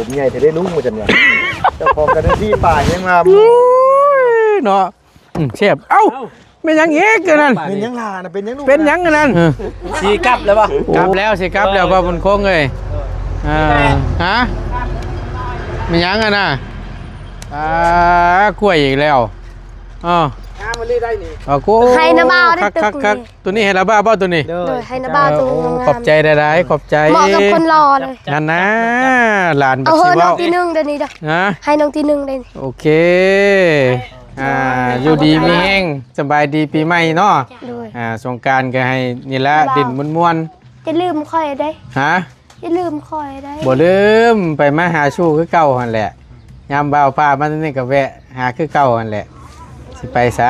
ຜົມໃຫຍ່ແທ້ເດ້ລຸງ ວ່າຊັ້ນວ່າ ເຈົ້າຂອງກັນທີ່ປ່າຍັງວ່າ ໂອ້ຍເນາະ ອືມ ແຊບ ເອົ້າ ເອົ້າ ແມ່ນຫຍັງອີກອັນນັ້ນ ເອົ້າ ເປັນຫຍັງຫຼ້ານະ ເປັນຫຍັງລູກ ເປັນຫຍັງອັນນັ້ນ ເອີ ຊິກັບແລ້ວບໍ່ ກັບແລ້ວ ຊິກັບແລ້ວ ເອີ ບໍ່ບຸນຄົງເອີຍ ເອີ ຮະ ແມ່ນຫຍັງອັນນ່າ ອ່າ ກ້ວຍອີກແລ້ວ ເອີ ງາມອີ່ຫຼີໄດ໋ນີ້ ເອົາໂກ ໃຫ້ນະບ່າວໄດ້ຕຶກນີ້ ຕົວນີ້ໃຫ້ລາວບ່າວບໍ່ ຕົວນີ້ ໂດຍ ໂດຍ ໃຫ້ນະບ່າວ ເອີ ໂຕ ໂອ້ ງາມໆ ຂອບໃຈຫຼາຍໆ ຂອບໃຈ ເໝາະກັບຄົນຫຼໍ່ເລີຍ ນັ້ນນະ ຫຼານ ເອົາ ເອີ ເບິ່ງຊິເວົ້າ ນ້ອງທີໜຶ່ງເດ້ນີ້ເດີ ຮະ ໃຫ້ນ້ອງທີໜຶ່ງເດ້ນີ້ ໂອເຄ ອ່າ ຢູ່ດີມີແຮງ ສະບາຍດີປີໃໝ່ເນາະ ໂດຍ ອ່າ ສົງການກໍໃຫ້ນີ້ລະ ຫຼິ້ນມ່ວນໆ ຢ່າລືມຂ້ອຍເດ້ ຮະ ຢ່າລືມຂ້ອຍໄດ້ ບໍ່ລືມ ໄປມາຫາສູ່ຄືເກົ່າຫັ້ນແຫຼະ ຍາມບ່າວພາມານີ້ກໍແວະຫາຄືເກົ່າຫັ້ນແຫຼະ ຊິໄປໃສ?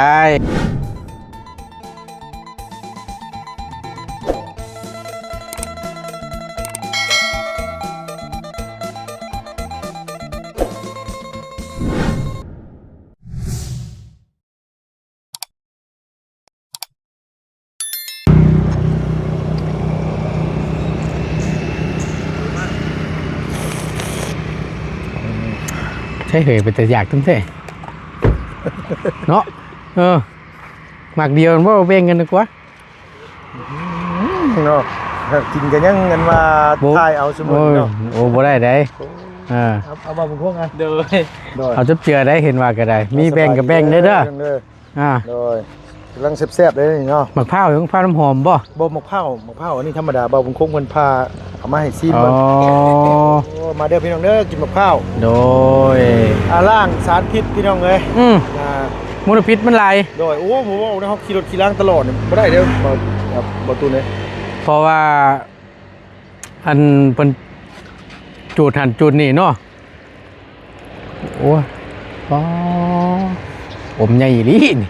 ໃຊ່ເຮີຍ ເປັນຕາຢາກຕື່ມແທ້ເນາະ ເອີ ໝາກດຽວແມ່ນບໍ່ ແບ່ງກັນດີກວ່າ ອືມ ເນາະ ຖ້າກິນກໍຍັງກັນວ່າ ບໍ່ ຖ່າຍເອົາຊຸມື້ນີ້ເນາະ ໂອ້ຍ ໂອ້ ບໍ່ໄດ້ໃດ໋ ເອີ ເອົາ ເອົາບໍ່ບຸນຄົງ ອ່ະ ໂດຍ ໂດຍ ເອົາຈັບເຈືອໄດ້ ເຫັນວ່າກໍໄດ້ ມີແບ່ງກໍແບ່ງເດີ ເດີ ອ່າ ໂດຍ ກຳລັງແຊບໆເລີຍນີ້ເນາະ ໝາກພ້າວ ໝາກພ້າວນ້ຳຫອມບໍ່? ບໍ່ ໝາກພ້າວ ໝາກພ້າວອັນນີ້ທຳມະດາ ບ່າວບຸນຄົງເພິ່ນພາເອົາມາໃຫ້ຊີມເບິ່ງ ອໍ ໂອ້ ມາເດີພີ່ນ້ອງເດີ ກິນໝາກພ້າວ ໂດຍ ອ່າ ລ້າງສານພິດພີ່ນ້ອງເອີຍ ອືມ ອ່າ ມົນພິດມັນຫຼາຍ ໂດຍ ໂອ້ ບໍ່ເວົ້ານະ ເຮົາຂີ່ລົດຂີ່ລາງຕະຫຼອດນີ້ ບໍ່ໄດ້ເດີ ບໍ່ ບໍ່ຕູນເອີຍ ເພາະວ່າ ອັນເພິ່ນຈູດຫັ້ນຈູດນີ້ເນາະ ໂອ້ຍ ອໍ ອົມໃຫຍ່ອີ່ຫຼີນີ້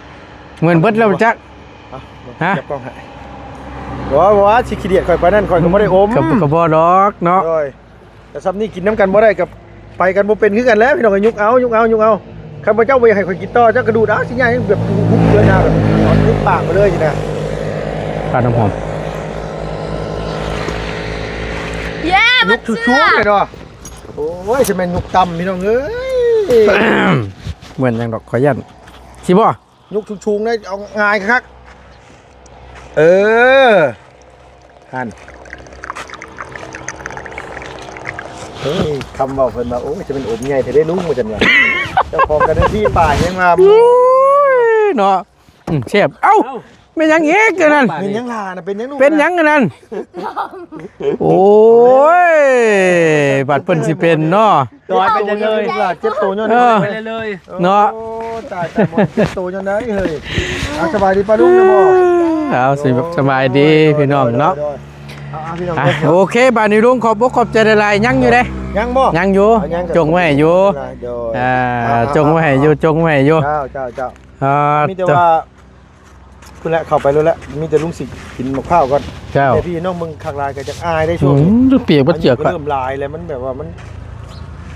ເໝືອນເບິດແລ້ວຈັກ ຮະ ຈັບກ້ອງໃຫ້ ບໍ່ ບໍ່ວ່າຊິຂີ້ດຽດຂ້ອຍປານນັ້ນ ຂ້ອຍກໍບໍ່ໄດ້ອົມ ກໍ ກໍບໍ່ດອກເນາະ ໂດຍ ແຕ່ຊ່ຳນີ້ກິນນຳກັນບໍ່ໄດ້ກໍໄປກັນບໍ່ເປັນຄືກັນແຫຼະ ພີ່ນ້ອງ ຍຸກເອົາ ຍຸກເອົາ ຍຸກເອົາ ຄັນວ່າເຈົ້າບໍ່ຢາກໃຫ້ຂ້ອຍກິນຕໍ່ ເຈົ້າກໍດູດເອົາ ຊິຍ່າງແບບຫຸບເລີຍນະ ແບບຕິດປາກໄປເລີຍຊີ້ນະ ປາດນ້ຳຫອມ ເຢ້ ບັດເສື້ອ ຍຸກຊຸກໆເລີຍເນາະ ໂອ້ຍ ຊິແມ່ນຍຸກຕ່ຳ ພີ່ນ້ອງເອີຍ ເໝືອນຫຍັງດອກ ຂ້ອຍຢ້ານ ຊິບໍ່? ຍົກສູງໆ ໄດ້ເອົາງ່າຍຄັກໆ ເອີ ຫັ້ນ ເຮີ້ຍ ຄຳເວົ້າເພິ່ນວ່າ ໂອ້ຍ ຈະເປັນອົມໃຫຍ່ແທ້ເດ້ລຸງ ວ່າຊັ້ນວ່າ ເຈົ້າຂອງກັນທີ່ປ່າຍັງວ່າ ໂອ້ຍ ເນາະ ອືມ ແຊບ ເອົ້າ ເອົ້າ ແມ່ນຫຍັງອີກອັນນັ້ນ ເປັນຫຍັງຫຼ້ານະ ເປັນຫຍັງລູກ ເປັນຫຍັງອັນນັ້ນ ໂອ້ຍ ບັດເພິ່ນຊິເປັນເນາະ ຕອຍໄປເລີຍ ເຈັບໂຕຍ້ອນ ເອີ ໄປເລີຍ ເນາະ ໂອ້ ຕາຍ ຕາຍ ເຈັບໂຕຍ້ອນໃດເຮີ້ຍ ເອົາ ສະບາຍດີປ້າລຸງເນາະ ເອົາ ສະບາຍດີພີ່ນ້ອງເນາະ ໂອເຄ ບາດນີ້ລຸງຂອບອົກຂອບໃຈຫຼາຍໆ ຍັງຢູ່ເດ້ ຍັງບໍ່ ຍັງຢູ່ ຈົງໄວ້ຢູ່ ເອີ ຈົງໄວ້ຢູ່ ຈົງໄວ້ຢູ່ ເຈົ້າ ເຈົ້າ ເຈົ້າ ມີແຕ່ວ່າ ພຸ້ນແຫຼະ ເຂົ້າໄປໂລດແຫຼະ ມີແຕ່ລຸງຊິກິນໝາກພ້າວກ່ອນ ເຈົ້າ ແຕ່ພີ່ນ້ອງເບິ່ງຄັກຫຼາຍກໍຈັກອາຍໄດ້ຊ່ວງນີ້ ອືມ ປຽກບໍ່ເຈືອກ ເລີ່ມຫຼາຍແລ້ວ ມັນແບບວ່າມັນ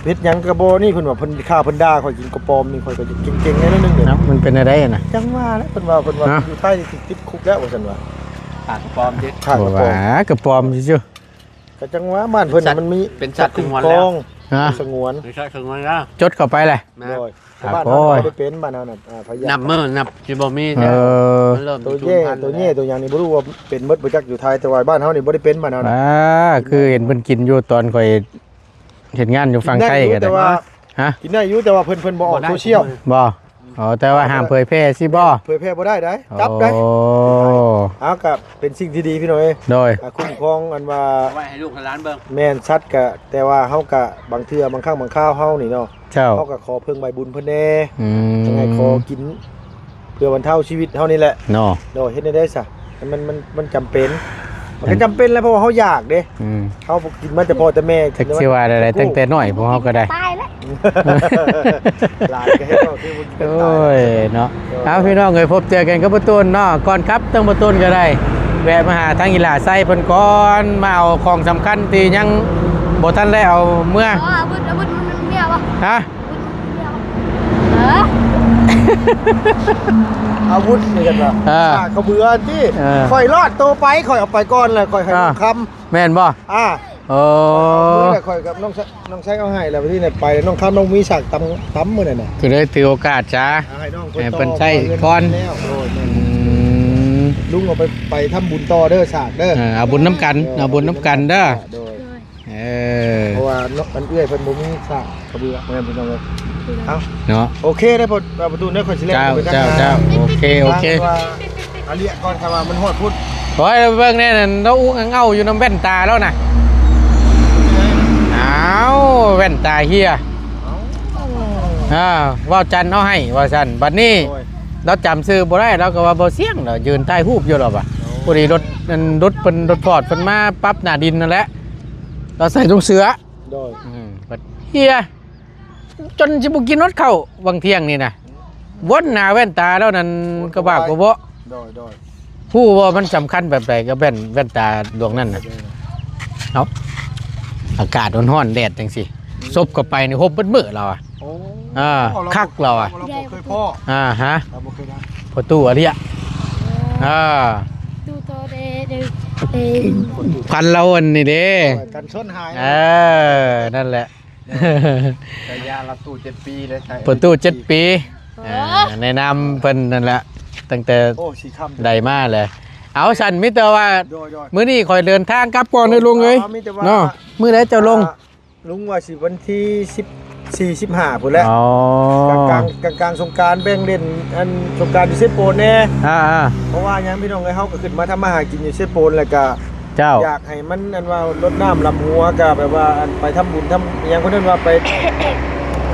ເຮັດຫຍັງກໍບໍ່ນີ້ ເພິ່ນວ່າເພິ່ນຂ້າເພິ່ນດ່າຂ້ອຍກິນກະປອມນີ້ ຂ້ອຍກໍເກັ່ງໆແດ່ໜ້ອຍໜຶ່ງເດ້ ເນາະ ມັນເປັນແນວໃດນະ ຈັ່ງວ່າແຫຼະ ເພິ່ນວ່າ ເພິ່ນວ່າຢູ່ໄທນີ້ຖືກຕິດຄຸກແລ້ວວ່າຊັ້ນວ່າ ຂາກະປອມຕິ ຂາກະປອມ ກະປອມຊື່ໆ ກໍຈັ່ງວ່າບ້ານເພິ່ນມັນມີ ເປັນສັດສະຫງວນແລ້ວ ສະຫງວນ ເປັນສັດສະຫງວນແລ້ວ ຈົດເຂົ້າໄປແຫຼະ ໂດຍ ແຕ່ບ້ານເຮົາບໍ່ໄດ້ເປັນ ບ້ານເຮົານັ້ນ ອ່າ ພະຍາດ ນັບມື້ນັບຊິບໍ່ມີ ເອີ ມັນເລີ່ມ ໂຕແຍ່ ໂຕແຍ່ ໂຕຫຍັງນີ້ບໍ່ຮູ້ວ່າເປັນໝົດບໍ່ຈັກຢູ່ໄທ ແຕ່ວ່າບ້ານເຮົານີ້ບໍ່ໄດ້ເປັນ ບ້ານເຮົານະ ອ່າ ຄືເຫັນເພິ່ນກິນຢູ່ຕອນຂ້ອຍເຮັດງານຢູ່ຝັ່ງໄທກໍໄດ້ ກິນໄດ້ຢູ່ ແຕ່ວ່າ ຮະ ກິນໄດ້ຢູ່ ແຕ່ວ່າເພິ່ນ ເພິ່ນບໍ່ອອກໂຊຊຽວ ບໍ່ ອໍ ແຕ່ວ່າຫ້າມເຜີຍແຜ່ຊິບໍ່ ເຜີຍແຜ່ບໍ່ໄດ້ໃດ ຈັບໄດ້ ໂອ້ ເອົາ ກໍເປັນສິ່ງທີ່ດີພີ່ນ້ອງເອີຍ ໂດຍ ອ່າ ຄຸ້ມຄອງອັນວ່າ ເອົາໄວ້ໃຫ້ລູກໃຫ້ຫຼານເບິ່ງ ແມ່ນ ສັດກະ ແຕ່ວ່າເຮົາກະ ບາງເທື່ອ ບາງຄັ້ງບາງຄາວເຮົານີ້ເນາະ ເຈົ້າ ເຮົາກໍຂໍເພິ່ງໃບບຸນເພິ່ນແດ່ ອືມ ຈັ່ງໃດຂໍກິນເພື່ອບັນເທົາຊີວິດເຮົານີ້ແຫຼະເນາະ ໂດຍ ເຮັດແນວໃດຊະ ມັນ ມັນ ມັນຈຳເປັນ ມັນກໍຈຳເປັນແຫຼະ ເພາະວ່າເຮົາຢາກເດ້ ອືມ ເຮົາກິນມາແຕ່ພໍ່ແຕ່ແມ່ ຈັກຊິວ່າແນວໃດ ຕັ້ງແຕ່ນ້ອຍພວກເຮົາກໍໄດ້ ຕາຍແລ້ວ ຫຼາຍກໍເຮັດເວົ້າຄືບໍ່ກິນ ໂອ້ຍ ເນາະ ເອົາ ພີ່ນ້ອງເອີຍ ພົບເຈີກັນກັບປະຕູນເນາະ ກ່ອນກັບທາງປະຕູນກໍໄດ້ ແວະມາຫາທາງອີ່ຫຼ້າໄຊເພິ່ນກ່ອນ ມາເອົາຂອງສຳຄັນທີ່ຍັງບໍ່ທັນໄດ້ເອົາເມືອ ອໍ ອາວຸດ ອາວຸດມັນມີບໍ່ ຮະ ອາວຸດມັນມີບໍ່ ເອີ ອາວຸດເໝືອນກັນວ່າ ເອີ ຂ້າຂະເບືອຕິ ເອີ ຂ້ອຍລອດໂຕໄປ ຂ້ອຍເອົາໄປກ່ອນແລ້ວ ຂ້ອຍໃຫ້ ອ່າ ຄຳ ແມ່ນບໍ່ ອ່າ ໂອ້ ມື້ນັ້ນຂ້ອຍກັບນ້ອງຊະ ນ້ອງໄຊເອົາໃຫ້ ແລ້ວບັດນີ້ໄປ ນ້ອງຄຳນ້ອງມີສາກຕຳ ຕຳມື້ນັ້ນນະ ກໍເລີຍຖືໂອກາດຊະ ໃຫ້ນ້ອງເພິ່ນ ໃຫ້ເພິ່ນໃຊ້ກ່ອນ ແລ້ວ ໂດຍ ອືມ ລຸງເອົາໄປ ໄປທຳບຸນຕໍ່ເດີສາກເດີ ເອີ ເອົາບຸນນຳກັນ ເອີ ເອົາບຸນນຳກັນເດີ ໂດຍ ເອີ ເພາະວ່າເນາະ ອັນເອື້ອຍເພິ່ນບໍ່ມີສາກກະເບືອ ພໍ່ແມ່ພີ່ນ້ອງເອີຍ ເອົ້າ ເນາະ ໂອເຄເດີພໍ່ ປະຕູເດີ ຂ້ອຍຊິແລ່ນໄປທາງ ເຈົ້າ ເຈົ້າ ໂອເຄ ໂອເຄ ວ່າອາເລຍກ່ອນ ຖ້າວ່າມັນຮອດພຸ້ນ ໂອ້ຍ ເບິ່ງແນ່ນັ້ນ ລາວອຸກອັງເອົາຢູ່ນຳແວ່ນຕາລາວນະ ອ້າວ ແວ່ນຕາເຮຍ ເອົ້າ ອ່າ ເວົ້າຈັນເອົາໃຫ້ວ່າຊັ້ນ ບັດນີ້ ໂດຍ ລາວຈຳຊື່ບໍ່ໄດ້ ລາວກໍວ່າບໍ່ສຽງດອກ ຢືນຖ່າຍຮູບຢູ່ລາວວ່າ ໂອ້ ພໍດີລົດ ອັນລົດເພິ່ນ ລົດຟອດເພິ່ນມາປັບໜ້າດິນນັ້ນແຫຼະ ລາວໃສ່ຖົງເສື້ອ ໂດຍ ອືມ ບັດເຮຍ ຈົນຊິບໍ່ກິນຮອດເຂົ້າ ຫວ່າງທ່ຽງນີ້ນະ ວົນຫາແວ່ນຕາລາວນັ້ນ ກະບາກບໍ່ເບາະ ໂດຍ ໂດຍ ຮູ້ບໍ່ມັນສຳຄັນແບບໃດກັບແວ່ນ ແວ່ນຕາດວງນັ້ນນະ ໂດຍ ເອົ້າ ອາກາດຮ້ອນໆ ແດດຈັ່ງຊີ້ ສົບເຂົ້າໄປນີ້ຫົບເບິດມື້ລາວອະ ໂອ້ ອ່າ ລາວບໍ່ ຄັກລາວອະ ລາວບໍ່ເຄີຍພໍ້ ອ່າ ຮະ ລາວບໍ່ເຄີຍນະ ພໍ່ຕູ້ອາເລຍ ອ່າ ຕູ້ໂຕເດ ເດ ເດ ພັນລາວອັນນີ້ເດ້ ກັນຊົນຫາຍ ເອີ ນັ້ນແຫຼະ ໃຊ້ຢາລະຕູ້ເຈັດປີເລີຍ ປະຕູເຈັດປີ ເອີ ອ່າ ແນະນຳເພິ່ນນັ້ນແຫຼະ ຕັ້ງແຕ່ ໂອ້ ສີຄຳ ໄດ້ມາແຫຼະ ເອົາຊັ້ນ ມີແຕ່ວ່າ ໂດຍ ໂດຍ ມື້ນີ້ຂ້ອຍເດີນທາງກັບກ່ອນເດີລຸງເອີຍ ເອົາ ມີແຕ່ວ່າ ເນາະ ມື້ໃດເຈົ້າລົງ ອ່າ ລຸງວ່າຊິວັນທີສິບສີ່ ສິບຫ້າພຸ້ນແຫຼະ ອໍ ກາງໆ ກາງໆ ສົງການ ແບ່ງຫຼິ້ນ ອັນ ສົງການຢູ່ເຊໂປນແດ່ ອ່າໆ ເພາະວ່າຫຍັງ ພີ່ນ້ອງເອີຍ ເຮົາກໍຂຶ້ນມາທຳມາຫາກິນຢູ່ເຊໂປນ ແລ້ວກໍ ເຈົ້າ ຢາກໃຫ້ມັນ ອັນວ່າ ລົດນ້ຳດຳຫົວ ກໍແບບວ່າ ອັນ ໄປທຳບຸນທຳຫຍັງ ເພິ່ນເອີ້ນວ່າໄປ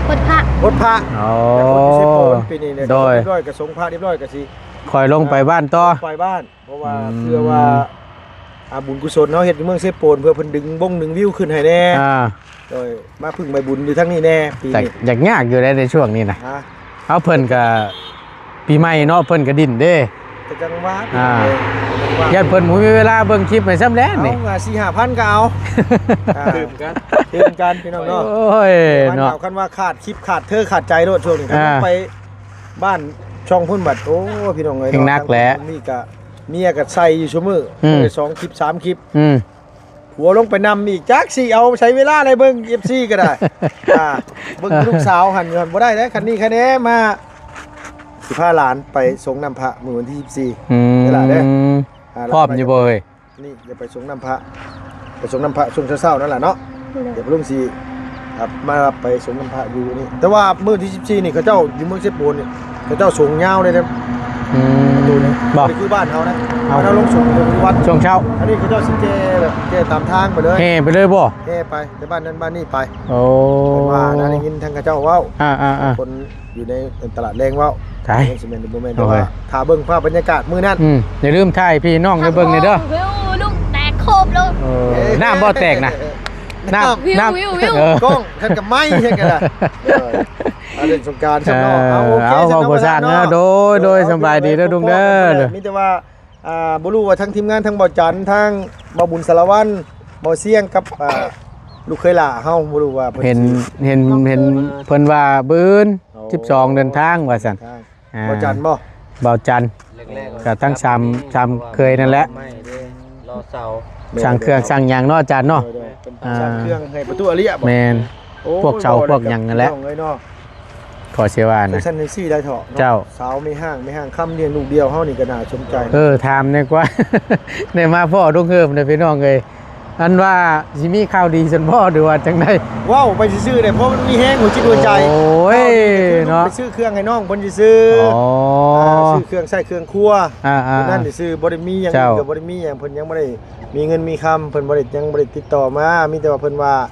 ຫົດພະ ຫົດພະ ອໍ ແລ້ວຄົນຢູ່ເຊໂປນປີນີ້ ໂດຍ ຮຽບຮ້ອຍກໍສົງພະຮຽບຮ້ອຍ ກໍຊິຄ່ອຍລົງໄປບ້ານຕໍ່ ໄປບ້ານ ເພາະວ່າ ອືມ ເພື່ອວ່າ ອ່າ ບຸນກຸສົນເຮົາເຮັດຢູ່ເມືອງເຊໂປນ ເພື່ອເພິ່ນດຶງບົ້ງດຶງວິວຂຶ້ນໃຫ້ແດ່ ອ່າ ໂດຍ ມາເພິ່ງໃບບຸນຢູ່ທາງນີ້ແດ່ ປີນີ້ ຢາກຍາກຢູ່ໃດໃນຊ່ວງນີ້ນະ ຮະ ເອົາ ເພິ່ນກະປີໃໝ່ເນາະ ເພິ່ນກະດິ້ນເດ້ ກະຈັ່ງວ່າ ອ່າ ຢ້ານເພິ່ນບໍ່ມີເວລາເບິ່ງຄລິບໃຫ້ຊ້ຳແຫຼະນີ້ ເອົາ ສີ່ຫ້າພັນກະເອົາ ຕື່ມກັນ ຕື່ມກັນພີ່ນ້ອງເນາະ ໂອ້ຍເນາະ ຄັນວ່າຂາດຄລິບຂາດເທີຂາດໃຈໂລດຊ່ວງນີ້ ອ່າ ໄປບ້ານຊ່ອງພຸ້ນບັດ ໂອ້ ພີ່ນ້ອງເອີຍ ເຮັງໜັກແຫຼະ ນີ້ກະ ເມຍກໍໃສ່ຢູ່ຊຸມື້ ອືມ ມື້ລະສອງຄລິບສາມຄລິບ ອືມ ຜົວລົງໄປນຳອີກ ຈັກຊິເອົາໃຊ້ເວລາໃດເບິ່ງ ເອັຟຊີ ກໍໄດ້ ອ່າ ເບິ່ງລູກສາວຫັ້ນຢູ່ຫັ້ນ ບໍ່ໄດ້ເດ້ ຄັນນີ້ຄັນແນ່ມາ ຊິພາຫຼານໄປສົງນ້ຳພະມື້ວັນທີສິບສີ່ ອືມ ນີ້ລະເດ້ ອ່າ ພ້ອມຢູ່ບໍ່ເອີຍ? ນີ້ ຈະໄປສົງນ້ຳພະ ໄປສົງນ້ຳພະຊ່ວງເຊົ້າໆນັ້ນລະເນາະ ໂດຍ ດຽວພໍ່ລຸງຊິ ອ່າ ມາຮັບໄປສົງນ້ຳພະຢູ່ນີ້ ແຕ່ວ່າມື້ທີສິບສີ່ນີ້ ເຂົາເຈົ້າຢູ່ເມືອງເຊໂປນນີ້ ເຂົາເຈົ້າສົງຍາວເລີຍເດ້ ອືມ ປະຕູນີ້ ບໍ່ ບໍ່ໄດ້ຄືບ້ານເຮົານະ ເອົ້າ ບ້ານເຮົາລົງສົງຢູ່ວັດຊ່ວງເຊົ້າ ອັນນີ້ເຂົາເຈົ້າຊິແກ່ແບບແກ່ຕາມທາງໄປເລີຍ ແຫ່ໄປເລີຍບໍ່? ແຫ່ໄປ ແຕ່ບ້ານນັ້ນບ້ານນີ້ໄປ ໂອ້ ເພິ່ນວ່ານະ ໄດ້ຍິນທາງເຂົາເຈົ້າເວົ້າ ອ່າໆໆ ຄົນ ຢູ່ໃນຕະຫຼາດແລງເວົ້າ ໃຊ່ ຊິແມ່ນຫຼືບໍ່ແມ່ນ ໂດຍ ແຕ່ວ່າຖ້າເບິ່ງພາບບັນຍາກາດມື້ນັ້ນ ອືມ ຢ່າລືມຖ່າຍພີ່ນ້ອງໃຫ້ເບິ່ງແດ່ເດີ ວິວ ລູກແຕກໂຄບໂລດ ເອີ ນ້ຳບໍ່ແຕກນະ ນ້ຳ ວິວ ນ້ຳ ວິວ ວິວ ເອີ ກ້ອງ ຄັນກັບໄມ້ເຮັດກັນນະ ເອີ ອ່າ ຫຼິ້ນສົງການຊະເນາະ ເອີ ເອົາ ໂອເຄ ເອົາ ຊະເນາະ ເວົ້າບໍ່ຊັດເນາະ ໂດຍ ໂດຍ ໂດຍ ສະບາຍດີເດີລຸງເດີ ເນາະ ມີແຕ່ວ່າ ອ່າ ບໍ່ຮູ້ວ່າທັງທີມງານ ທັງບ່າວຈັນ ທັງບ່າວບຸນສາລະວັນ ບ່າວຊຽງ ກັບ ອ່າ ລູກເຂີຍຫຼ້າເຮົາ ບໍ່ຮູ້ວ່າເພິ່ນ ເຫັນ ຊິ ເຫັນ ເຫັນເພິ່ນວ່າມື້ອື່ນ ໂອ້ ສິບສອງເດີນທາງວ່າຊັ້ນ ເດີນທາງ ອ່າ ບ່າວຈັນບໍ່? ບ່າວຈັນ ແລກໆ ກໍທັງສາມ ສາມເຂີຍນັ້ນແຫຼະ ໄມ້ເດ້ ລໍເສົາ ສ້າງເຄື່ອງສ້າງຫຍັງເນາະອາຈານເນາະ ໂດຍໆ ເປັນ ອ່າ ສ້າງເຄື່ອງໃຫ້ປະຕູອາເລຍບໍ່? ແມ່ນ ໂອ້ຍ ພວກເສົາພວກຫຍັງນັ້ນແຫຼະ ພີ່ນ້ອງເອີຍເນາະ ຂໍເສຍວ່ານະ ຈັ່ງຊັ້ນຈັ່ງຊີ້ໄດ້ເຖາະເນາະ ເຈົ້າ ສາວແມ່ຮ້າງ ແມ່ຮ້າງຄຳລ້ຽງລູກດຽວເຮົານີ້ກໍໜ້າສົນໃຈ ເອີ ຖາມແດ່ກວ່າ ໄດ້ມາພໍ້ລຸງເຮີມເດີພີ່ນ້ອງເອີຍ ອັນວ່າຊິມີຂ່າວດີຊັ້ນບໍ່ ຫຼືວ່າຈັ່ງໃດ? ເວົ້າໄປຊື່ໆເດ້ ເພາະມັນມີແຮງຫົວຈິດຫົວໃຈ ໂອ້ຍ ເນາະ ໄປຊື້ເຄື່ອງໃຫ້ນ້ອງເພິ່ນຊື່ໆ ອໍ ອ່າ ຊື້ເຄື່ອງໃຊ້ເຄື່ອງຄົວ ອ່າໆ ນັ້ນຊື່ໆ ບໍ່ໄດ້ມີຫຍັງ ເຈົ້າ ກໍບໍ່ໄດ້ມີຫຍັງ ເພິ່ນຍັງບໍ່ໄດ້ມີເງິນມີຄຳ ເພິ່ນບໍ່ໄດ້ ຍັງບໍ່ໄດ້ຕິດຕໍ່ມາ ມີແຕ່ວ່າເພິ່ນວ່າ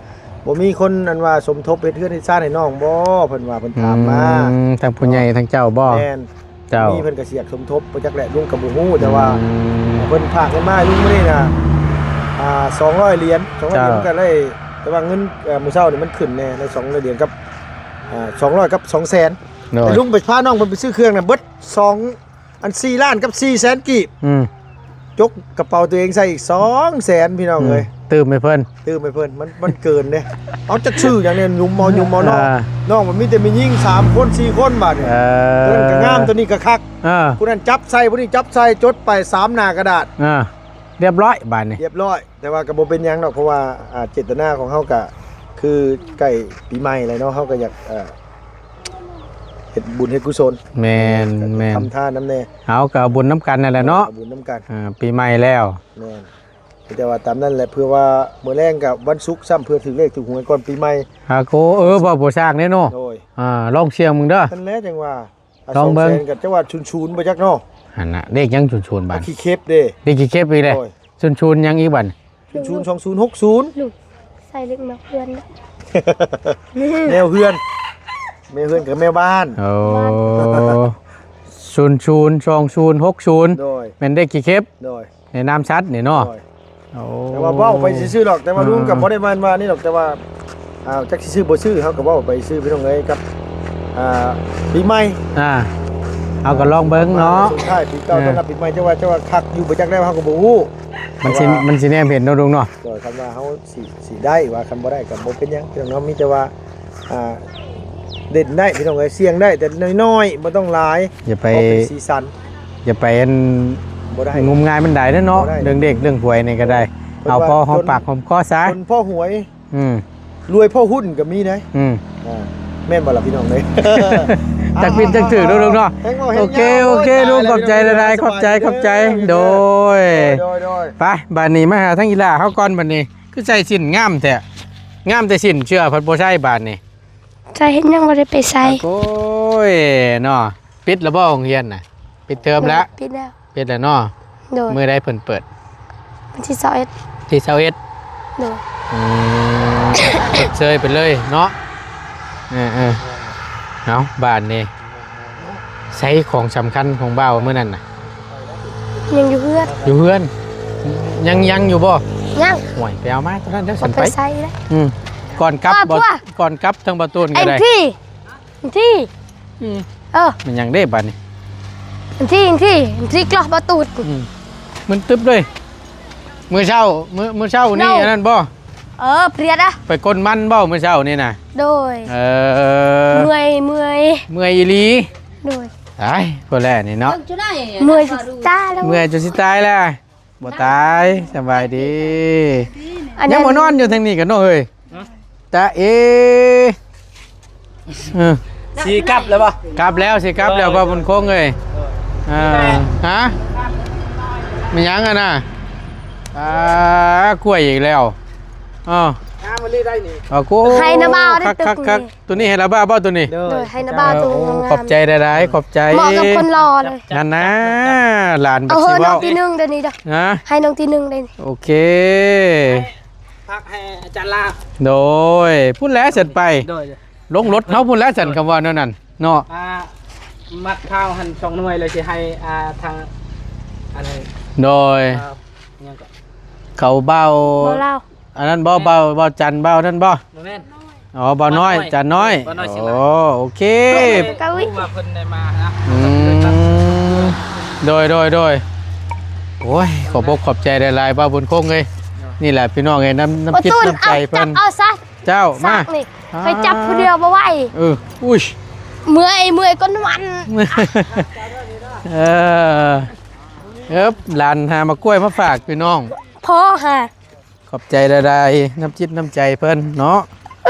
ບໍ່ມີຄົນ ອັນວ່າ ສົມທົບເຮັດເຮືອນເຮັດຊານໃຫ້ນ້ອງບໍ່? ເພິ່ນວ່າ ເພິ່ນຖາມມາ ອືມ ທາງຜູ້ໃຫຍ່ ເນາະ ທາງເຈົ້າບໍ່? ແມ່ນ ເຈົ້າ ມີເພິ່ນກໍຊິຢາກສົມທົບ ບໍ່ຈັກແຫຼະ ລຸງກໍບໍ່ຮູ້ ແຕ່ວ່າ ອືມ ເພິ່ນຝາກເງິນມາໃຫ້ລຸງມື້ນີ້ນະ ອ່າ ສອງຮ້ອຍຫຼຽນ ສອງຮ້ອຍຫຼຽນ ເຈົ້າ ມັນກໍໄດ້ ແຕ່ວ່າເງິນ ເອີ ມື້ເຊົ້ານີ້ມັນຂຶ້ນແດ່ ໄດ້ສອງຮ້ອຍຫຼຽນກັບ ອ່າ ສອງຮ້ອຍກັບສອງແສນ ໂດຍ ແຕ່ລຸງໄປພານ້ອງເພິ່ນໄປຊື້ເຄື່ອງນະ ເບິດສອງ ອັນສີ່ລ້ານກັບສີ່ແສນກີບ ອືມ ຈົກກະເປົາຕົວເອງໃສ່ອີກສອງແສນ ພີ່ນ້ອງເອີຍ ອືມ ຕື່ມໃຫ້ເພິ່ນ ຕື່ມໃຫ້ເພິ່ນ ມັນ ມັນເກີນເດ້ ເອົາຈັກຊື້ຫຍັງນີ້ ຫຍຸມເອົາ ຫຍຸມເອົາເນາະ ອ່າ ນ້ອງມັນມີແຕ່ແມ່ຍິງສາມຄົນສີ່ຄົນບາດນີ້ ເອີ ຕົວນັ້ນກໍງາມ ຕົວນີ້ກໍຄັກ ອ່າ ຜູ້ນັ້ນຈັບໃສ່ ຜູ້ນີ້ຈັບໃສ່ ຈົດໄປສາມໜ້າກະດາດ ອ່າ ຮຽບຮ້ອຍບາດນີ້ ຮຽບຮ້ອຍ. ແຕ່ວ່າກໍບໍ່ເປັນຫຍັງດອກ ເພາະວ່າ ອ່າ ເຈດຕະນາຂອງເຮົາກໍຄືໃກ້ປີໃໝ່ແລ້ວເນາະ ເຮົາກໍຢາກ ເອີ ເຮັດບຸນເຮັດກຸສົນ ແມ່ນ ແມ່ນ ທຳທານນຳແດ່. ເຮົາກໍເອົາບຸນນຳກັນນັ້ນແຫຼະເນາະ ເອົາບຸນນຳກັນ ອ່າ ປີໃໝ່ແລ້ວ ແມ່ນ. ແຕ່ວ່າຕາມນັ້ນແຫຼະ ເພື່ອວ່າມື້ແລງກັບວັນສຸກຊ້ຳ ເພື່ອຖືກເລກຖືກຫວຍກ່ອນປີໃໝ່. ອາໂກ ເອີ ເວົ້າບໍ່ຊ່າງເດ້ເນາະ. ໂດຍ ອ່າ ລອງສ່ຽງເບິ່ງເດີ. ນັ້ນແຫຼະ ຈັ່ງວ່າ ອ່າ ລອງເບິ່ງ ສອງແສນ ກໍຈະວ່າສູນໆ ບໍ່ຈັກເນາະ. ຫັ້ນນະ ເລກຫຍັງສູນໆ ບາດ ຂີ້ເຂັບເດ້ ເລກຂີ້ເຂັບອີກແລ້ວ. ໂດຍ ສູນໆ ຫຍັງອີກບາດ? ສູນໆ ສອງສູນ ຫົກສູນ ລູກ ໃສ່ເລກແມວເຮືອນ ແມວເຮືອນ ແມວເຮືອນກັບແມວບ້ານ. ໂອ້ ສູນສູນ ສອງສູນ ຫົກສູນ ໂດຍ ແມ່ນເລກຂີ້ເຂັບ. ໂດຍ ໃນນາມສັດນີ້ເນາະ. ໂດຍ ໂອ້ ແຕ່ວ່າເວົ້າໄປຊື່ໆດອກ ແຕ່ວ່າ ອ່າ ລຸງກໍບໍ່ໄດ້ແມ່ນວ່ານີ້ດອກ ແຕ່ວ່າ ອ່າ ຈັກຊິຊື້ບໍ່ຊື້ ເຮົາກໍເວົ້າໄປຊື່ພີ່ນ້ອງເອີຍ ກັບ ອ່າ ປີໃໝ່. ອ່າ ເຮົາກໍລອງເບິ່ງເນາະ ສົ່ງທ້າຍປີເກົ່າ ເອີ ຕ້ອນຮັບປີໃໝ່ ເຈົ້າວ່າ ເຈົ້າວ່າຄັກຢູ່ບໍ່ຈັກແລ້ວ ເຮົາກໍບໍ່ຮູ້ ມັນຊິ ແຕ່ວ່າ ມັນຊິແນມເຫັນເນາະລຸງເນາະ. ໂດຍ ຄັນວ່າເຮົາຊິ ຊິໄດ້ວ່າ ຄັນບໍ່ໄດ້ກໍບໍ່ເປັນຫຍັງພີ່ນ້ອງເນາະ ມີແຕ່ວ່າ ອ່າ ຫຼິ້ນໄດ້ພີ່ນ້ອງເອີຍ ສ່ຽງໄດ້ແຕ່ນ້ອຍໆ ບໍ່ຕ້ອງຫຼາຍ ຢ່າໄປ ພໍເປັນສີສັນ. ຢ່າໄປອັນ ບໍ່ໄດ້ ງມງາຍມັນໄດ້ເດ້ເນາະ ບໍ່ໄດ້ ເລື່ອງເລກເລື່ອງຫວຍນີ້ກໍໄດ້ ເພິ່ນ ເອົາ ວ່າ ພໍຫອມ ຈົນ ປາກຫອມຄໍຊະ ຈົນພໍຫວຍ ອືມ ລວຍພໍຫຸ້ນກໍມີເດ້. ອືມ ອ່າ ແມ່ນບໍ່ລະພີ່ນ້ອງເອີຍ? ຈັກຜິດຈັກຖືກເນາະລຸງເນາະ. ໂອເຄ ໂອເຄ ລຸງ ຂອບໃຈຫຼາຍໆ ຂອບໃຈ ຂອບໃຈ. ໂດຍ ໂດຍ ໂດຍ ໄປ ບາດນີ້ມາຫາທາງອີ່ຫຼ້າເຮົາກ່ອນ ບາດນີ້ ຄືໃສ່ສິ້ນງາມແທ້ ງາມແຕ່ສິ້ນ ເສື້ອພັດບໍ່ໃສ່ບາດນີ້. ໃສ່ເຮັດຫຍັງ ບໍ່ໄດ້ໄປໃສ່. ໂອ້ຍເນາະ ປິດແລ້ວບໍ່ໂຮງຮຽນນະ? ປິດເທີມແລ້ວ ປິດແລ້ວ ປິດແລ້ວເນາະ. ໂດຍ ມື້ໃດເພິ່ນເປີດ? ວັນທີຊາວເອັດ ທີຊາວເອັດ. ໂດຍ ອືມ ຊົດເຊີຍໄປເລີຍເນາະ. ເອີໆ ເອົາ ບາດນີ້ ໃຊ້ຂອງສຳຄັນຂອງບ່າວມື້ນັ້ນນະ ຍັງຢູ່ເຮືອນ ຢູ່ເຮືອນ ຍັງ ຍັງຢູ່ບໍ່? ຍັງ. ໂອ້ຍ ໄປເອົາມາຕົວນັ້ນເດີ ສັນໄປ ບໍ່ໄປໃສ່ເດ້. ອືມ ກ່ອນກັບ ບໍ່ ກ່ອນກັບທາງບ່າວຕູນກໍໄດ້. ທີ່ ທີ່ ອືມ ເອີ ແມ່ນຫຍັງເດ້ບາດນີ້? ທີ່ ທີ່ ທີ່ກລອກບ່າວຕູນ. ອືມ ມຶນຕຶບເລີຍ. ມື້ເຊົ້າ ມື້ ມື້ເຊົ້ານີ້ ໂດຍ ອັນນັ້ນບໍ່? ເອີ ເພຍນະ ໄປກົນມັນບໍ່ມື້ເຊົ້ານີ້ນະ? ໂດຍ ເອີ ເມື່ອຍ ເມື່ອຍ ເມື່ອຍອີ່ຫຼີ. ໂດຍ ຕາຍ ພໍແລ້ວນີ້ເນາະ ເມື່ອຍຈົນຊິຕາຍແລ້ວ ເມື່ອຍຈົນຊິຕາຍແລ້ວ. ບໍ່ຕາຍ ສະບາຍດີ. ຍັງມານອນຢູ່ທາງນີ້ກັນເນາະເຮີ້ຍ. ຕາເອ ເອີ ຊິກັບແລ້ວບໍ່? ກັບແລ້ວ ຊິກັບແລ້ວ ເອີ ພໍ່ບຸນຄົງເອີຍ. ເອີ ຮະ ແມ່ນຫຍັງຫັ້ນນະ? ອ່າ ກ້ວຍອີກແລ້ວ. ເອີ ງາມອີ່ຫຼີໄດ໋ນີ້. ເອົາໂກ ໄຮ່ນາບ່າວເດ້ ຕຶກນີ້. ໂຕນີ້ໃຫ້ລາວບ່າວບໍ່ໂຕນີ້? ໂດຍ ໂດຍ ໃຫ້ນາບ່າວໂຕງາມໆ. ຂອບໃຈຫຼາຍໆ ຂອບໃຈ. ເໝາະກັບຄົນຫຼໍ່ເລີຍ. ນັ້ນນະ ຫຼານບັດຊິເວົ້າ. ເອົາ ໃຫ້ນ້ອງທີໜຶ່ງເດີນີ້ເດີ. ຮະ? ໃຫ້ນ້ອງທີໜຶ່ງເດີ. ໂອເຄ ພັກໃຫ້ອາຈານລາ. ໂດຍ ພຸ້ນແຫຼະສັນໄປ. ໂດຍ ລົງລົດເຮົາພຸ້ນແຫຼະສັນ ຄຳວ່າແນວນັ້ນເນາະ. ອ່າ ມັດພ້າວຫັ້ນສອງໜ່ວຍ ແລ້ວຊິໃຫ້ ອ່າ ທາງ ອັນ ໂດຍ ອ່າ ຫຍັງກໍ ເຂົາເບົາ ເບົາລາວ. ອັນນັ້ນບໍ່ ເບົາ ເບົາຈັນ ເບົານັ້ນບໍ່? ບໍ່ແມ່ນ. ອໍ ເບົານ້ອຍ ເບົານ້ອຍ ຈັນນ້ອຍ. ເບົານ້ອຍ ໂອ້ ໂອເຄ ເຂົາຮູ້ວ່າເພິ່ນໄດ້ມານະ. ອືມ ໂດຍ ໂດຍ ໂດຍ. ໂອ້ຍ ຂອບອົກຂອບໃຈຫຼາຍໆ ບ່າວບຸນຄົງເອີຍ. ນີ້ແຫຼະພີ່ນ້ອງເອີຍ ນ້ຳ ນ້ຳຈິດນ້ຳໃຈເພິ່ນ. ເອົາຊະ ເຈົ້າ ມາ ນີ້ ອ່າ ຂ້ອຍຈັບຜູ້ດຽວບໍ່ໄຫວ. ເອີ ອຸ້ຍ ເມື່ອຍ ເມື່ອຍກ້ນວັນ. ເອີ ເອີບ ຫຼານຫາໝາກກ້ວຍມາຝາກພີ່ນ້ອງ. ພໍ່ຫາ ຂອບໃຈຫຼາຍໆ ນ້ຳຈິດນ້ຳໃຈເພິ່ນເນາະ.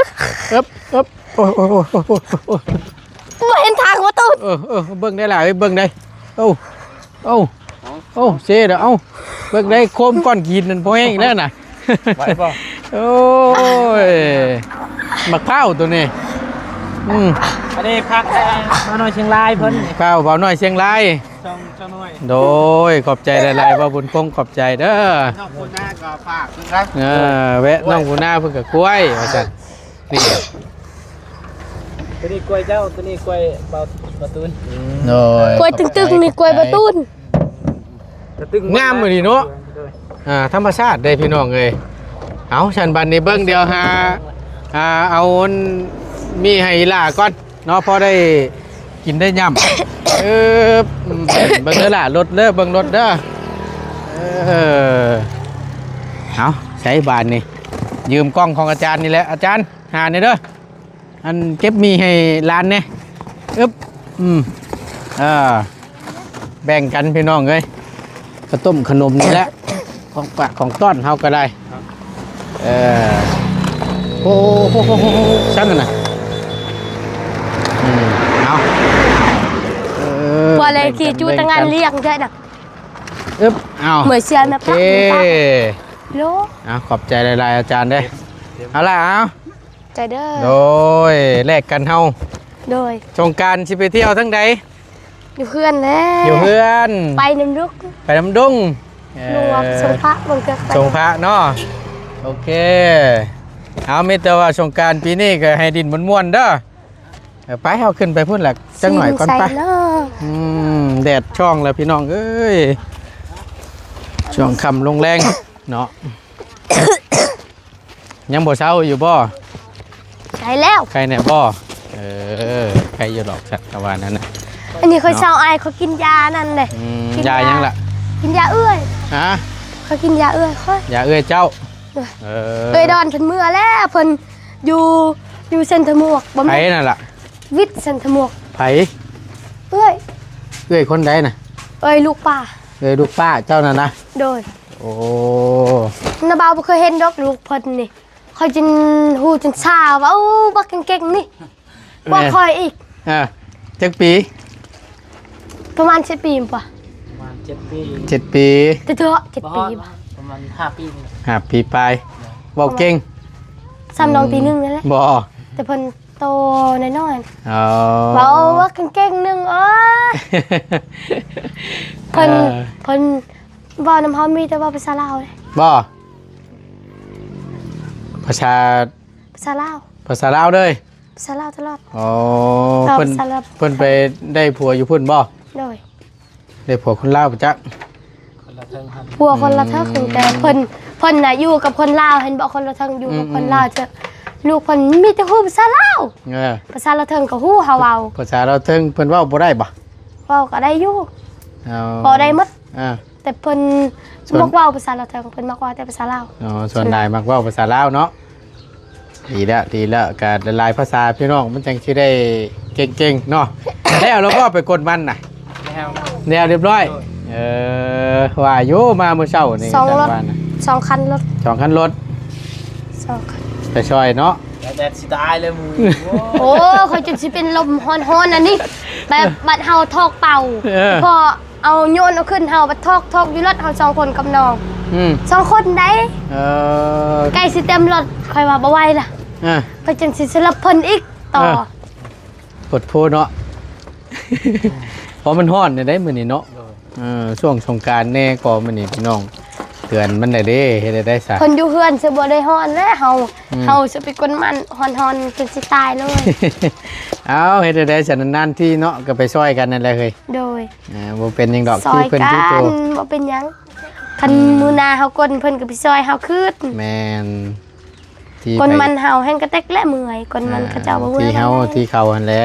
ເອີບ ເອີບ ໂອ້ຍ ໂອ້ຍ ໂອ້ຍ ບໍ່ເຫັນທາງປະຕູ. ເອີ ເອີ ເບິ່ງໄດ້ຫຼາຍ ເບິ່ງໄດ້. ເອົ້າ ເອົ້າ ເອົ້າ ເຊເດີ ເອົ້າ ເບິ່ງໄດ້ ໂຄມກ້ອນຫີນນັ້ນພໍແຮງອີກແລ້ວນະ. ໄຫວບໍ່? ໂອ້ຍ ໝາກພ້າວໂຕນີ້. ອືມ ອັນນີ້ຜັກ ເອີ ບ່າວນ້ອຍຊຽງລາຍເພິ່ນ. ພ້າວ ບ່າວນ້ອຍຊຽງລາຍ. ໂດຍ ຂອບໃຈຫຼາຍໆ ບ່າວບຸນຄົງ ຂອບໃຈເດີ. ນ້ອງປູນາກໍຝາກຄືກັນ. ເອີ ແວະນ້ອງປູນາເພິ່ນກໍກ້ວຍວ່າຊັ້ນ. ນີ້ ໂຕນີ້ກ້ວຍເຈົ້າ ໂຕນີ້ກ້ວຍບ່າວ ບ່າວຕູນ. ໂດຍ ກ້ວຍຕຶກໆ ນີ້ກ້ວຍບ່າວຕູນ. ງາມອີ່ຫຼີເນາະ. ໂດຍ ອ່າ ທຳມະຊາດເດ້ພີ່ນ້ອງເອີຍ. ເອົາ ຊັ້ນບັດນີ້ເບິ່ງ ດຽວຫາ ອ່າ ເອົາອັນ ມີໃຫ້ອີ່ຫຼ້າກ່ອນ. ເນາະ ພໍໄດ້ກິນໄດ້ຫຍ້ຳ. ເອີ ເບິ່ງເດີຫຼ້າ ລົດເດີ ເບິ່ງລົດເດີ. ເອີ ເອົາ ໃຊ້ບາດນີ້ ຢືມກ້ອງຂອງອາຈານນີ້ແຫຼະ ອາຈານ ຫາແດ່ເດີ ອັນເກັບໝີ່ໃຫ້ຫຼານແດ່. ອຶບ ອືມ ເອີ ແບ່ງກັນພີ່ນ້ອງເອີຍ ກະຕົ້ມຂະໜົມນີ້ແຫຼະ. ຂອງຝາກຂອງຕ້ອນເຮົາກໍໄດ້. ເອີ ໂອ້ໂຫ ຊ່າງນັ້ນນະ. ອືມ ເອົາ ເອີ ວ່າແລ້ວ ແບ່ງກັນ ຂີ່ຈູຕະງານລ້ຽງແທ້ນະ. ອຶບ ເອົາ ເມື່ອເຊື່ອແມ່ ໂອເຄ ປະ ໂລ ເອົາ ຂອບໃຈຫຼາຍໆ ອາຈານເດີ້. ເອົາລະ ເອົາ ໃຈເດີ້ ໂດຍ ແລກກັນເຮົາ. ໂດຍ ສົງການຊິໄປທ່ຽວທາງໃດ? ຢູ່ເຮືອນແຫຼະ ຢູ່ເຮືອນ ໄປນຳດຸກ ໄປນຳດົງ. ເອີ ຊ່ວງພະ ເບິ່ງເທື່ອ ຊ່ວງພະເນາະ. ໂອເຄ ເອົາ ມີແຕ່ວ່າສົງການປີນີ້ກໍໃຫ້ຫຼິ້ນມ່ວນໆເດີ້. ເອີ ໄປ ເຮົາຂຶ້ນໄປພຸ້ນແຫຼະ ຈັກໜ້ອຍກ່ອນ ໄປ. ອືມ ແດດຊ່ອງແລ້ວພີ່ນ້ອງເອີຍ ຊ່ວງຄ່ຳລົງແລງເນາະ. ຍັງບໍ່ເຊົາຢູ່ບໍ່? ໃກ້ແລ້ວ ໄຂ້ແນ່ບໍ່? ເອີ ໄຂ້ຢູ່ດອກ ສັດກະວ່ານັ້ນນະ. ອັນນີ້ຂ້ອຍເຊົາ ເນາະ ອ້າຍ ຂ້ອຍກິນຢານັ້ນເດ້. ອືມ ກິນຢາ ຢາຫຍັງລະ? ກິນຢາເອື້ອຍ. ຮະ? ຂ້ອຍກິນຢາເອື້ອຍຂ້ອຍ. ຢາເອື້ອຍເຈົ້າ? ໂດຍ ເອີ ເອື້ອຍດອນເພິ່ນເມືອແລ້ວ ເພິ່ນຢູ່ ຢູ່ເຊັນທະໝວກ. ບໍ່ແມ່ນ ໃຜນັ້ນລະ? ວິດເຊັນທະໝວກ. ໃຜ? ເອື້ອຍ. ເອື້ອຍຄົນໃດນະ? ເອື້ອຍລູກປ້າ. ເອື້ອຍລູກປ້າເຈົ້ານັ້ນນະ? ໂດຍ. ໂອ້ ນ້າບ່າວບໍ່ເຄີຍເຫັນດອກລູກເພິ່ນນີ້ ຂ້ອຍຈົນຮູ້ຈົນຊາວ່າ ໂອ້ ບັກເກັ່ງໆນີ້ ແມ່ນ ກວ່າຂ້ອຍອີກ. ເອີ ຈັກປີ? ປະມານເຈັດປີບໍ່? ປະມານເຈັດປີ ເຈັດປີ ແຕ່ເຖາະ ເຈັດປີບໍ່? ປະມານຫ້າປີນີ້ ຫ້າປີປາຍ. ເວົ້າເກັ່ງ ສ່ຳນ້ອງ ອືມ ປີໜຶ່ງນັ້ນແຫຼະ. ບໍ່ ແຕ່ເພິ່ນ ໂຕນ້ອຍໆ ອໍ ເວົ້າວ່າເກັ່ງໆໜຶ່ງ. ໂອ້ຍ ເພິ່ນ ເອີ ເພິ່ນເວົ້ານຳເຮົາມີແຕ່ເວົ້າພາສາລາວເດ້. ບໍ່ ພາສາ ພາສາລາວ ພາສາລາວເລີຍ ພາສາລາວຕະຫຼອດ. ອໍ ເວົ້າ ເພິ່ນ ພາສາລາວ ເພິ່ນໄປໄດ້ຜົວຢູ່ພຸ້ນບໍ່? ໂດຍ. ໄດ້ຜົວຄົນລາວປະຈັກ? ຄົນລະເທິງຫັ້ນ ຜົວຄົນລະເທິງ. ອືມ ແຕ່ເພິ່ນ ເພິ່ນນະຢູ່ກັບຄົນລາວ ເຫັນບໍ່ ຄົນລະເທິງຢູ່ກັບ ອືມ ຄົນລາວ. ເຈົ້າ ລູກເພິ່ນມີແຕ່ຮູ້ພາສາລາວ. ເອີ ພາສາລາວເທິງກໍຮູ້ ເຮົາເວົ້າ ພາສາລາວເທິງເພິ່ນເວົ້າບໍ່ໄດ້ບໍ່? ເວົ້າກໍໄດ້ຢູ່. ເອົາ ເວົ້າໄດ້ໝົດ. ອ່າ ແຕ່ເພິ່ນ ສ່ວນ ມັກເວົ້າພາສາລາວເທິງ ເພິ່ນມັກເວົ້າແຕ່ພາສາລາວ. ອໍ ສ່ວນຫຼາຍມັກເວົ້າພາສາລາວເນາະ. ດີແລ້ວ ດີແລ້ວ ກະຫຼາຍໆພາສາພີ່ນ້ອງ ມັນຈັ່ງຊິໄດ້ເກັ່ງໆເນາະ. ແລ້ວລະບໍ່ ໄປກົນມັນນະ? ແລ້ວ ແລ້ວຮຽບຮ້ອຍ. ໂດຍ. ເອີ ວ່າຢູ່ມາມື້ເຊົ້ານີ້ ສອງລົດ ຈັ່ງວ່ານະ ສອງຄັນລົດ ສອງຄັນລົດ ສອງຄັນ ໄປຊ່ອຍເນາະ. ແດດຊິຕາຍເລີຍມື້ ໂອ້ ຂ້ອຍຈົນຊິເປັນລົມຮ້ອນໆ ອັນນີ້ ແບບບັດເຮົາຖອກເປົາ ເອີ ພໍ ເອົາໂຍນເອົາຂຶ້ນ ເຮົາບັດຖອກ ຖອກຢູ່ລົດເຮົາສອງຄົນກັບນ້ອງ. ອືມ ສອງຄົນໃດ. ເອີ ໃກ້ຊິເຕັມລົດ ຂ້ອຍວ່າບໍ່ໄຫວລະ. ອ່າ ຂ້ອຍຈຶ່ງຊິສະຫຼັບເພິ່ນອີກຕໍ່. ເອີ ໂພດໂພເນາະ ເພາະມັນຮ້ອນແດ່ໃດມື້ນີ້ເນາະ. ໂດຍ. ເອີ ຊ່ວງສົງການແດ່ກໍມື້ນີ້ພີ່ນ້ອງ ເດືອນມັນແດ່ເດ້ ເຮັດໄດ້ຊະ ເພິ່ນຢູ່ເຮືອນຊິບໍ່ໄດ້ຮ້ອນແລ້ວ ເຮົາ ອືມ ເຮົາຊິໄປກົນມັນ ຮ້ອນໆ ຈົນຊິຕາຍເລີຍ. ເອົາ ເຮັດໄດ້ຊະ ນານໆທີເນາະ ກໍໄປຊ່ອຍກັນນັ້ນແຫຼະເຮີ້ຍ. ໂດຍ. ອ່າ ບໍ່ເປັນຫຍັງດອກ ຊ່ອຍ ຄືເພິ່ນຄືໂຕ ບໍ່ເປັນຫຍັງ. ຄັນ ອືມ ມື້ໜ້າເຮົາກົນ ເພິ່ນກໍໄປຊ່ອຍເຮົາຄືນ. ແມ່ນ ທີ່ ກົນມັນເຮົາແຮ່ງກະແຕັກແລະເມື່ອຍ ກົນມັນ ອ່າ ເຂົາເຈົ້າບໍ່ເມື່ອຍ ທີ່ເຮົາ ແລ້ວ ທີ່ເຂົາຫັ້ນແຫຼະ.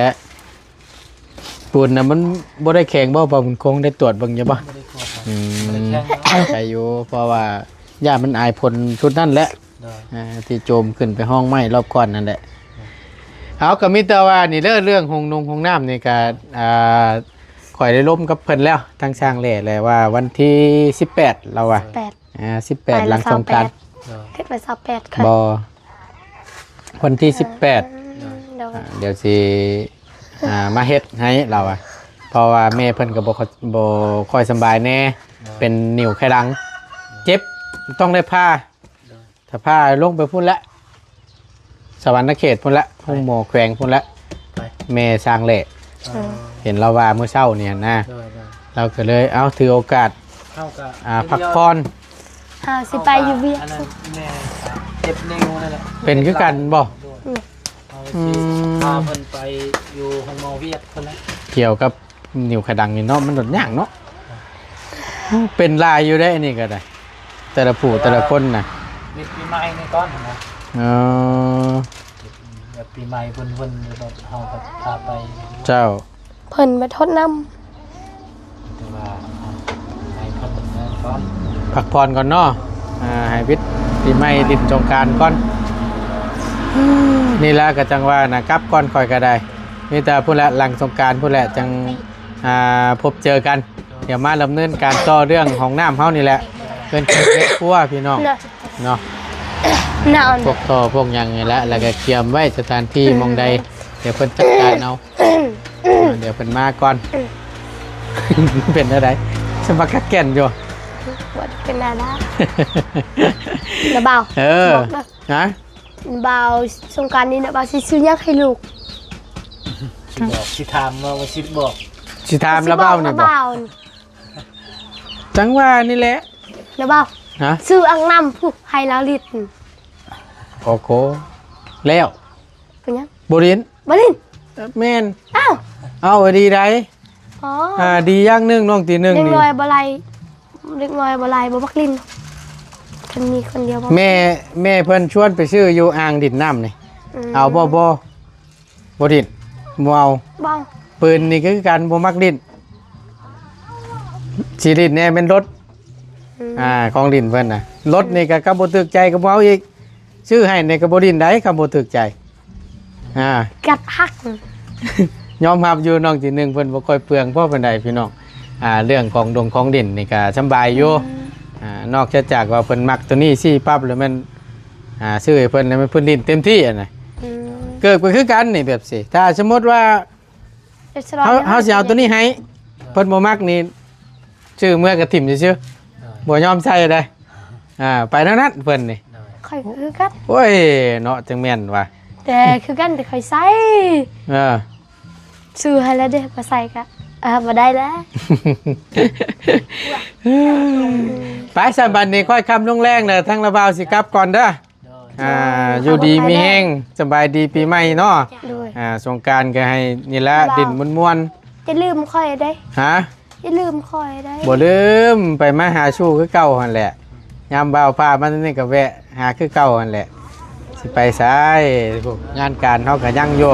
ປູນນະມັນບໍ່ໄດ້ແຂງບໍ່? ບ່າວບຸນຄົງໄດ້ຕວດເບິ່ງຢູ່ບໍ່? ບໍ່ໄດ້ຕວດ. ອືມ ບໍ່ໄດ້ແຂງ. ໃຈຢູ່ ເພາະວ່າຢ້ານມັນອາຍຝົນຊຸດນັ້ນແຫຼະ. ໂດຍ. ອ່າ ທີ່ໂຈມຂຶ້ນໄປຫ້ອງໄມ້ລອບກ່ອນນັ້ນແຫຼະ. ໂດຍ. ເອົາ ກໍມີແຕ່ວ່ານີ້ເດີ ເລື່ອງຫ້ອງນົງຫ້ອງນ້ຳນີ້ກໍ ອ່າ ຂ້ອຍໄດ້ລົມກັບເພິ່ນແລ້ວ ທາງຊ່າງແຫຼະ ແລະວ່າວັນທີສິບແປດ ລາວວ່າ ສິບແປດ ອ່າ ສິບແປດ ໄປລະ ຫຼັງສົງການ. ໂດຍ. ຂຶ້ນໄປຊາວແປດ ຄ່ອຍ ບໍ່ ວັນທີສິບແປດ. ໂດຍ. ໂດຍ. ອ່າ ດຽວຊິ ອ່າ ມາເຮັດໃຫ້ລາວວ່າ ເພາະວ່າແມ່ເພິ່ນກໍບໍ່ ບໍ່ຄ່ອຍສຳບາຍແດ່. ໂດຍ. ເປັນນິ້ວໄຂຫຼັງ ເຈັບ ຕ້ອງໄດ້ຜ່າ. ໂດຍ. ຖ້າຜ່າລົງໄປພຸ້ນແຫຼະ ສະຫວັນນະເຂດພຸ້ນແຫຼະ ໂຮງໝໍແຂວງພຸ້ນແຫຼະ. ໄປ ແມ່ຊ່າງແຫຼະ. ເອີ ເຫັນລາວວ່າມື້ເຊົ້ານີ້ນະ. ໂດຍໆ. ລາວກໍເລີຍ ເອົາ ຖືໂອກາດ ເຮົາກໍ ອ່າ ພັກຜ່ອນ. ເຮົາຊິໄປຢູ່ວຽກ ອັນນັ້ນແມ່ເຈັບນິ້ວນັ້ນແຫຼະ ເປັນຄືກັນບໍ່? ໂດຍ. ອືມ ເຮົາຊິ ອືມ ພາເພິ່ນໄປຢູ່ໂຮງໝໍວຽກພຸ້ນແຫຼະ ກ່ຽວກັບ ນິ້ວຂະດັງນີ້ເນາະ ມັນໂດດຍາກເນາະ. ເປັນຫຼາຍຢູ່ເດ້ ອັນນີ້ກໍໄດ້ ແຕ່ລະຜູ້ແຕ່ລະຄົນນະ. ມີປີໃໝ່ນີ້ກ່ອນນະ. ເອີ ແບບປີໃໝ່ເພິ່ນ ເພິ່ນ ເຮົາກໍພາໄປ. ເຈົ້າ. ເພິ່ນມາທົດນ້ຳ ແຕ່ວ່າໃຫ້ເພິ່ນນັ້ນກ່ອນ ພັກຜ່ອນກ່ອນເນາະ. ອ່າ ໃຫ້ວິດປີໃໝ່ ຫຼິ້ນສົງການກ່ອນ. ນີ້ລະ ກໍຈັ່ງວ່ານະ ກັບກ່ອນຂ້ອຍກໍໄດ້. ມີແຕ່ພຸ້ນແຫຼະ ຫຼັງສົງການພຸ້ນແຫຼະ ຈັ່ງ ອ່າ ພົບເຈີກັນ. ດຽວມາດຳເນີນການຕໍ່ເລື່ອງຫ້ອງນ້ຳເຮົານີ້ແຫຼະ. ເພິ່ນເຮັດຄົວພີ່ນ້ອງ ນະ ເນາະ ນະ ພວກທໍ່ພວກຫຍັງນີ້ແຫຼະ ແລ້ວກໍກຽມໄວ້ສະຖານທີ່ ອືມ ໝ່ອງໃດ ດຽວເພິ່ນຈັດການເອົາ ດຽວເພິ່ນມາກ່ອນ ອືມ ເປັນແນວໃດ? ສະບັກກະແກ່ນຢູ່ ບໍ່ເປັນແນວໃດ ນະບ່າວ ເອີ ບອກເດີ ຮະ? ບ່າວ ສົງການນີ້ນະບ່າວຊິຊື້ຫຍັງໃຫ້ລູກ? ຊິບອກ ຊິຖາມວ່າ ວ່າຊິບອກ ຊິຖາມລະບ່າວນີ້ບໍ? ບ່າວ ຈັ່ງວ່ານີ້ແຫຼະ ລະບ່າວ ຮະ? ຊື້ອ່າງນ້ຳພຸ້ນໃຫ້ລາວຫຼິ້ນ ໂອ້ໂຫ ແລ້ວ ເປັນຫຍັງ? ບໍ່ຫຼິ້ນ ບໍ່ຫຼິ້ນ ເອີ ແມ່ນ ອ້າວ ເອົາດີໃດ ອໍ ອ່າ ດີຢ່າງໜຶ່ງ ນ້ອງຕີໜຶ່ງ ເດັກນ້ອຍ ນີ້ ບໍ່ໄລ່ ເດັກນ້ອຍບໍ່ໄລ່ ບໍ່ມັກຫຼິ້ນ ຄັນມີຄົນດຽວບໍ່ ແມ່ ແມ່ເພິ່ນຊວນໄປຊື້ຢູ່ອ່າງດິນນ້ຳນີ້ ອືມ ເອົາບໍ່? ບໍ່ ບໍ່ຫຼິ້ນ ບໍ່ເອົາ ບໍ່ ປືນນີ້ກໍຄືກັນ ບໍ່ມັກຫຼິ້ນ ຊິຫຼິ້ນແດ່ແມ່ນລົດ ອືມ ອ່າ ຂອງຫຼິ້ນເພິ່ນນະ ລົດນີ້ກໍ ອືມ ຄັນບໍ່ຖືກໃຈກໍບໍ່ເອົາອີກ ຊື້ໃຫ້ນີ້ກໍບໍ່ຫຼິ້ນໃດ໋ ຄັນບໍ່ຖືກໃຈ ອ່າ ກັດຮັກ ຍອມຮັບຢູ່ ນ້ອງຕີໜຶ່ງເພິ່ນບໍ່ຄ່ອຍເປືອງພໍປານໃດພີ່ນ້ອງ ອ່າ ເລື່ອງຂອງດົງຂອງຫຼິ້ນນີ້ກໍສຳບາຍຢູ່ ອືມ ອ່າ ນອກຈາກວ່າເພິ່ນມັກໂຕນີ້ຊີ້ປັບ ແລ້ວແມ່ນ ອ່າ ຊື້ໃຫ້ເພິ່ນ ແລ້ວແມ່ນເພິ່ນຫຼິ້ນເຕັມທີ່ຫັ້ນນະ ອືມ ເກີບກໍຄືກັນນີ້ ແບບຊີ້ ຖ້າສົມມຸດວ່າ ເຮົາ ເຮົາຊິເອົາໂຕນີ້ໃຫ້ ເພິ່ນບໍ່ມັກນີ້ ຊື້ເມືອກະຖິ້ມຊື່ໆ ໂດຍ ບໍ່ຍອມໃສ່ເດ້ ອ່າ ໄປແນວນັ້ນເພິ່ນນີ້ ໂດຍ ຂ້ອຍຄືກັນ ໂອ້ຍ ເນາະ ຈັ່ງແມ່ນວ່າ ແຕ່ຄືກັນ ແຕ່ຂ້ອຍໃສ່ ເອີ ຊື້ໃຫ້ແລ້ວເດ້ ບໍ່ໃສ່ກະ ເອີ ບໍ່ໄດ້ແລ້ວ ໄປ ຊັ້ນບັດນີ້ຄ່ອຍຄ່ຳລົງແລງແລ້ວ ທາງລະບ່າວຊິກັບກ່ອນເດີ ໂດຍ ອ່າ ຢູ່ດີມີແຮງ ສະບາຍດີປີໃໝ່ເນາະ ໂດຍ ອ່າ ສົງການກໍໃຫ້ນີ້ລະ ລະບ່າວ ຫຼິ້ນມ່ວນໆ ຢ່າລືມຂ້ອຍເດ້ ຮະ? ຢ່າລືມຂ້ອຍເດ້ ບໍ່ລືມ ໄປມາຫາສູ່ຄືເກົ່າຫັ້ນແຫຼະ ຍາມບ່າວພາມາທາງນີ້ກໍແວະຫາຄືເກົ່າຫັ້ນແຫຼະ ຊິໄປໃສ ງານການເຮົາກໍຍັງຢູ່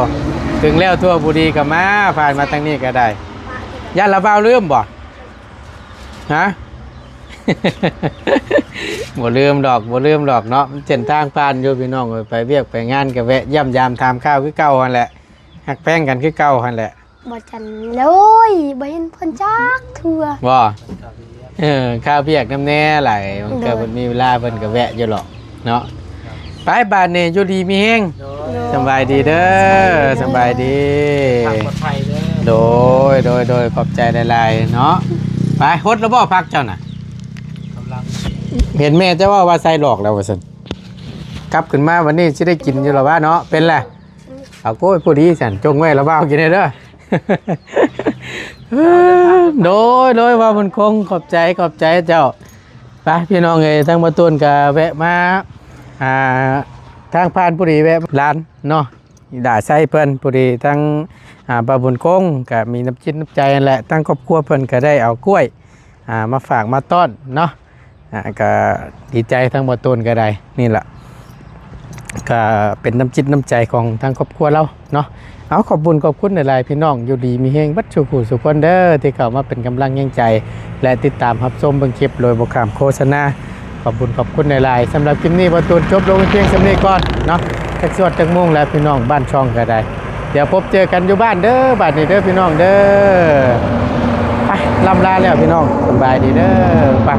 ເຖິງແລ້ວທົ່ວບໍ່ດີກໍມາ ຜ່ານມາທາງນີ້ກໍໄດ້ ຢ້ານລະບ່າວລືມບໍ່? ຮະ? ບໍ່ລືມດອກ ບໍ່ລືມດອກເນາະ ມັນເສັ້ນທາງຜ່ານຢູ່ພີ່ນ້ອງເອີຍ ໄປວຽກໄປງານກໍແວະຢ້ຽມຢາມຖາມຂ່າວຄືເກົ່າຫັ້ນແຫຼະ ຮັກແພງກັນຄືເກົ່າຫັ້ນແຫຼະ ບໍ່ຈັນ ໂອ້ຍ ບໍ່ເຫັນເພິ່ນຈັກເທື່ອ ບໍ່? ເອີ ຄາວວຽກນຳແດ່ຫຼາຍ ບາງເທື່ອ ໂດຍ ເພິ່ນມີເວລາເພິ່ນກໍແວະຢູ່ດອກເນາະ ໄປບາດນີ້ຢູ່ດີມີແຮງ ໂດຍ ສະບາຍດີເດີ ສະບາຍດີ ສະບາຍດີ ທາງປອດໄພເດີ ໂດຍ ໂດຍ ໂດຍ ຂອບໃຈຫຼາຍໆເນາະ ໄປ ຫົດແລ້ວບໍ່ຜັກເຈົ້ານະ? ກຳລັງ ເຫັນແມ່ເຈົ້າເວົ້າວ່າໃສ່ຫຼອກແລ້ວວ່າຊັ້ນ ກັບຂຶ້ນມາວັນນີ້ຊິໄດ້ກິນຢູ່ລະວະເນາະ ເປັນແຫຼະ ເອົາ ໂອ້ຍ ຜູ້ດີຊັ້ນ ຈົ່ງໄວ້ລະບ່າວກິນແດ່ເດີ ໂດຍ ໂດຍ ບ່າວບຸນຄົງ ຂອບໃຈ ຂອບໃຈເຈົ້າ ໄປພີ່ນ້ອງເອີຍ ທາງບ່າວຕູນກໍແວະມາ ອ່າ ທາງຜ່ານຜູ້ດີແວະ ຫຼານເນາະ ອີຫຼ້າໄຊເພິ່ນ ຜູ້ດີທາງ ອ່າ ບ່າວບຸນຄົງກໍມີນ້ຳຈິດນ້ຳໃຈຫັ້ນແຫຼະ ທາງຄອບຄົວເພິ່ນກໍໄດ້ເອົາກ້ວຍ ອ່າ ມາຝາກມາຕ້ອນເນາະ ອ່າ ກໍດີໃຈ ທາງບ່າວຕູນກໍໄດ້ ນີ້ລະ ກໍເປັນນ້ຳຈິດນ້ຳໃຈຂອງທາງຄອບຄົວລາວເນາະ ເອົາ ຂອບບຸນຂອບຄຸນຫຼາຍໆ ພີ່ນ້ອງ ຢູ່ດີມີແຮງເບິດສູ່ຜູ້ສູ່ຄົນເດີ ທີ່ເຂົ້າມາເປັນກຳລັງແຮງໃຈ ແລະ ຕິດຕາມຮັບຊົມເບິ່ງຄລິບໂດຍບໍ່ຂ້າມໂຄສະນາ ຂອບບຸນຂອບຄຸນຫຼາຍໆ ສຳລັບຄລິບນີ້ບ່າວຕູນຈົບລົງພຽງສ່ຳນີ້ກ່ອນເນາະ ຈັກຊວດຈັກໂມງແລ້ວ ພີ່ນ້ອງບ້ານຊ່ອງກໍໄດ້ ດຽວພົບເຈີກັນຢູ່ບ້ານເດີ ບາດນີ້ເດີພີ່ນ້ອງເດີ ໄປ ລ່ຳລາແລ້ວພີ່ນ້ອງ ສະບາຍດີເດີ ໄປ.